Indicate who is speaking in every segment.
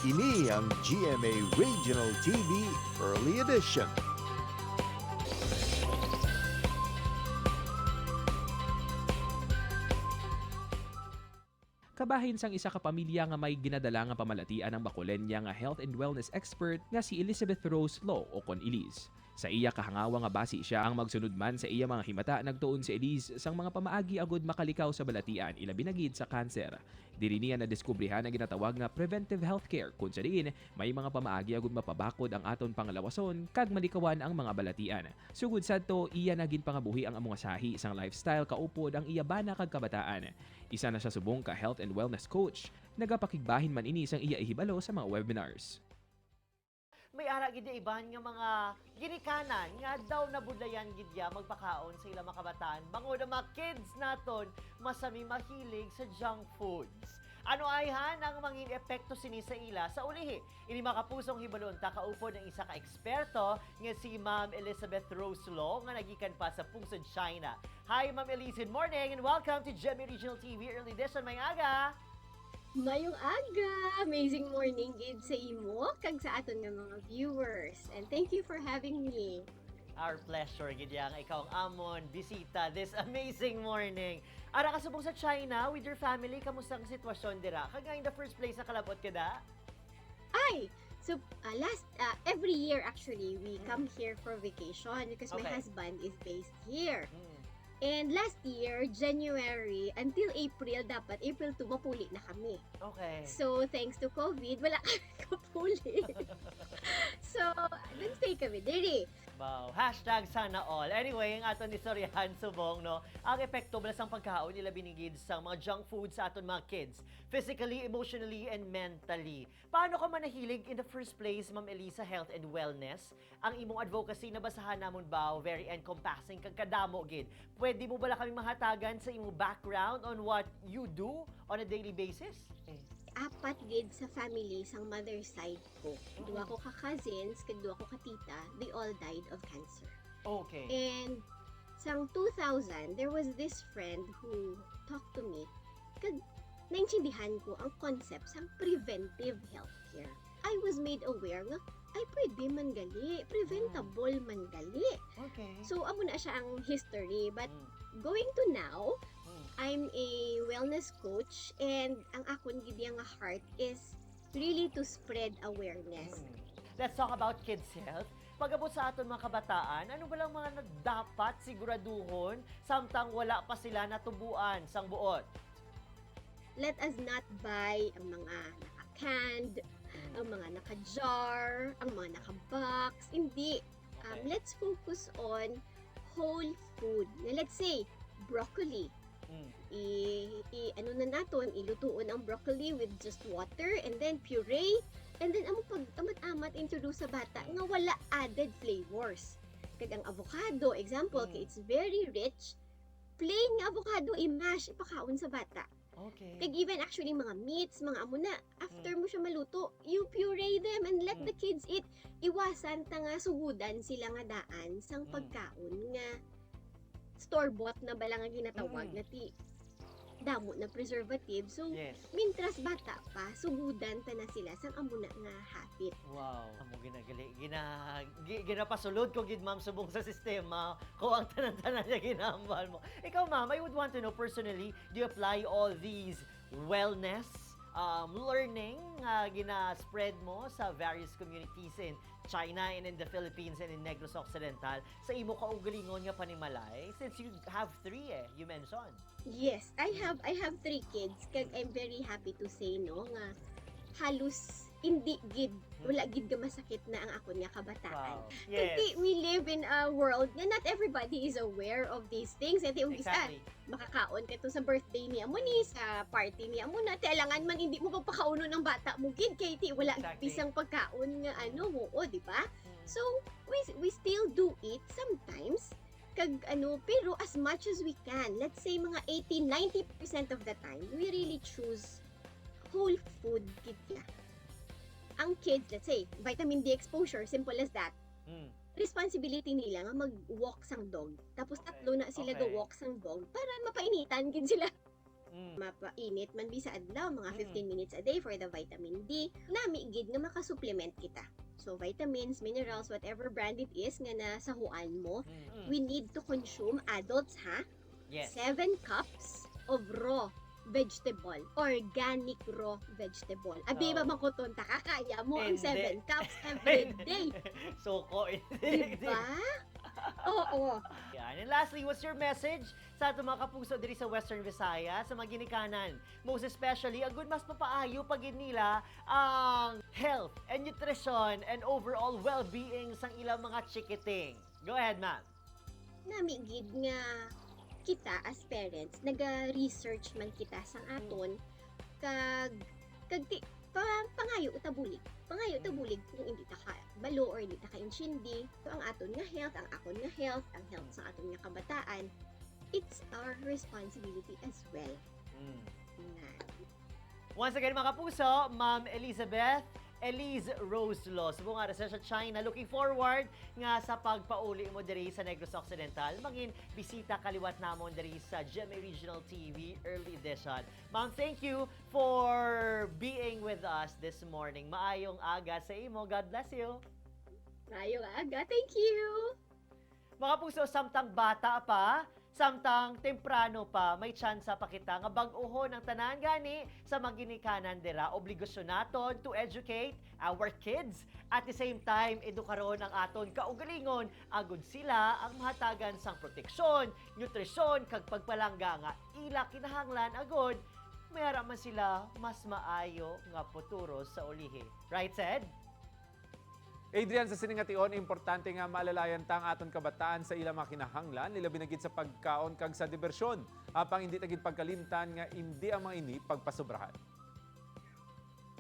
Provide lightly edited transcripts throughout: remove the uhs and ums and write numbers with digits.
Speaker 1: Ini ang GMA Regional TV Early Edition.
Speaker 2: Kabahin sang isa ka pamilya nga may ginadala nga pamalatian ang Bacolenya nga health and wellness expert nga si Elizabeth Rose Law o kon Elise. Sa iya kahangawa nga basi siya ang magsunod man sa iya mga himata, nagtuon si Elise sang mga pamaagi agud makalikaw sa balatian, ilabi na gid sa kanser. Diri niya nadiskubrihan ang ginatawag nga preventive healthcare, kung sa diin may mga pamaagi agud mapabakod ang aton panglawason kag malikawan ang mga balatian. Sugod sadto, iya naging pangabuhi ang among sahi sang lifestyle kaupod ang iya bana kag kabataan. Isa na siya subong ka health and wellness coach. Nagapakigbahin man ini sang iya ihibalo sa mga webinars.
Speaker 3: May ara gid iban nga mga ginikanan nga daw nabudlayan gid ya magpakaon sa ilang mga kabataan bangod ang mga kids naton masami mahilig sa junk foods. Ano ayhan ang mangin epekto sini sa ila sa ulihi? Ini makapusong hibalon ta kaupod ang isa ka eksperto nga si Ma'am Elizabeth Rose Law nga nagikan pa sa Pungsod, China. Hi, Ma'am Elise, good morning and welcome to GMA Regional TV Early Edition. May aga!
Speaker 4: Mayong aga! Amazing morning gid sa imo kag sa aton nga mga viewers. And thank you for having me.
Speaker 3: Our pleasure, gid yang ikaw ang amon bisita this amazing morning. Ara ka subong sa China with your family, kamusta ang sitwasyon dira? Kag in the first place nakalabot ka da?
Speaker 4: Ay! So, last, every year actually, we come here for vacation because my husband is based here. And last year, January until April, dapat April 2, mapuli na kami. So, thanks to COVID, wala kami kapuli. So, nag-stay kami diri.
Speaker 3: Wow. #SanaAll. Anyway, ang aton istoryahan subong, no, ang epekto bala sang pagkaon nila binigid sa mga junk food sa aton mga kids. Physically, emotionally, and mentally. Paano ka man nahilig in the first place, Ma'am Elisa, health and wellness? Ang imong advocacy, nabasahan namon ba, very encompassing, kag kadamo gid. Pwede mo bala kami mahatagan sa imong background on what you do on a daily basis?
Speaker 4: Apat gid sa family sang mother side ko. Duha ko ka cousins, kag duha ko ka tita, they all died of cancer. And sang 2000, there was this friend who talked to me. Kag naintindihan ko ang concept sang preventive healthcare. I was made aware nga ay pwede man gali, preventable man gali. So amo na siya ang history, but going to now, I'm a wellness coach and ang akon gid nga heart is really to spread awareness.
Speaker 3: Let's talk about kids' health. Pag-abot sa aton mga kabataan, ano ba lang mga dapat siguraduhon samtang wala pa sila natubuan sang buot?
Speaker 4: Let us not buy ang mga naka-canned, ang mga naka-jar, ang mga naka-box. Hindi. Let's focus on whole food. Na let's say, broccoli. I ano na naton, ilutuon ang broccoli with just water and then puree and then amo pag amat-amat introduce sa bata nga wala added flavors. Kag ang avocado, example, kay it's very rich, plain nga avocado i-mash, ipakaon sa bata. Kag even actually mga meats, mga amo na, after mo siya maluto, you puree them and let the kids eat. Iwasan ta nga sugudan sila nga daan sang pagkaon nga store-bought na bala nga ginatawag nga ti damo na preservative. So, mintras bata pa, sugudan ta na sila sang amo na nga habit.
Speaker 3: Wow. Amo ginagali ginapasulod ko gid, ma'am, subong sa sistema ko ang tanan-tanan niya ginambal mo. Ikaw, ma'am, I would want to know personally, do you apply all these wellness learning nga gina-spread mo sa various communities in China and in the Philippines and in Negros Occidental sa imo kaugalingon nga panimalay, since you have three eh, you mentioned?
Speaker 4: Yes, I have three kids kag I'm very happy to say, no, nga halos hindi gid, wala gid ga masakit na ang akon nga kabataan. Kasi we live in a world nga not everybody is aware of these things. At yung isa, makakaon ka to sa birthday niya mo ni, sa party niya mo na. Ti alangan man hindi mo pagpakauno ng bata mo gid kay ti wala bisang pagkaon nga ano mo, o, di ba? So, we still do it sometimes kag ano, pero as much as we can, let's say mga 80 90% of the time, we really choose whole food gid ya. Ang kids, let's say, vitamin D exposure, simple as that. Responsibility nila nga mag-walk sang dog. Tapos tatlo na sila go walk sang dog para mapainitan gid sila. Mapainit man bi sa adlaw, mga 15 minutes a day for the vitamin D. Nami gid nga makasupplement kita. So vitamins, minerals, whatever brand it is nga nasahuan mo, we need to consume, adults ha, 7 cups of raw vegetable, organic raw vegetable. Abi
Speaker 3: Oo.
Speaker 4: ba makuton ta ka, kaya mo ang
Speaker 3: Hindi.
Speaker 4: 7 cups every day,
Speaker 3: Soko.
Speaker 4: diba? Oo.
Speaker 3: Yan. And lastly, what's your message sa atong mga kapuso diri sa Western Visayas, sa mga ginikanan? Most especially, agud mas mapaayo pag nila ang health and nutrition and overall well-being sang ilang mga chikiting. Go ahead, ma'am.
Speaker 4: Nami gid nga kita as parents naga-research man kita sang aton kag kag ti, pa, pangayo ta bulig kung hindi ta ka balo or hindi ta ka intindi. So ang aton nga health, ang akon nga health, ang health sa aton nga kabataan, it's our responsibility as well nga.
Speaker 3: Once again, mga kapuso, Ma'am Elizabeth Elise Rose Law. Subong nga sa China. Looking forward nga sa pagpauli mo diri sa Negros Occidental. Mangin bisita kaliwat namon diri sa GMA Regional TV Early Edition. Ma'am, thank you for being with us this morning. Maayong aga sa imo. God bless you.
Speaker 4: Maayong aga, thank you.
Speaker 3: Mga puso, samtang bata pa, samtang temprano pa, may tsansa pa kita nga bag-uhon ang tanan. Gani sa maginikanan dira, obligasyon naton to educate our kids. At the same time, edukaron ang aton kaugalingon agud sila ang mahatagan sang proteksyon, nutrisyon kag pagpalangga nga ila kinahanglan agud mayara man sila mas maayo nga futuro sa ulihi. Right said?
Speaker 5: Adrian, sa sining nga tion, importante nga maalalayan ta ang aton kabataan sa ilang mga kinahanglan, ilabi na gid sa pagkaon kag sa diversyon. Apang hindi ta gid pagkalimtan nga hindi ang mga ini pagpasubrahan.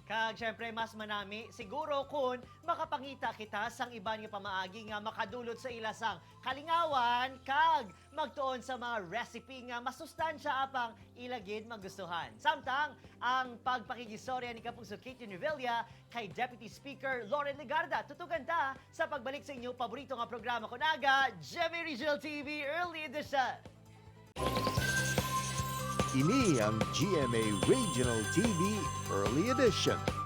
Speaker 3: Kag syempre mas manami siguro kung makapangita kita sang iban nga pamaagi nga makadulot sa ila sang kalingawan kag magtuon sa mga recipe nga masustansya apang ila gid magustuhan. Samtang ang pagpakigistorya ni Kapuso Kate Nivella kay Deputy Speaker Lauren Legarda, tutugan ta sa pagbalik sa inyong paborito nga programa kunaga, GMA Regional TV Early Edition.
Speaker 1: Ini ang GMA Regional TV Early Edition.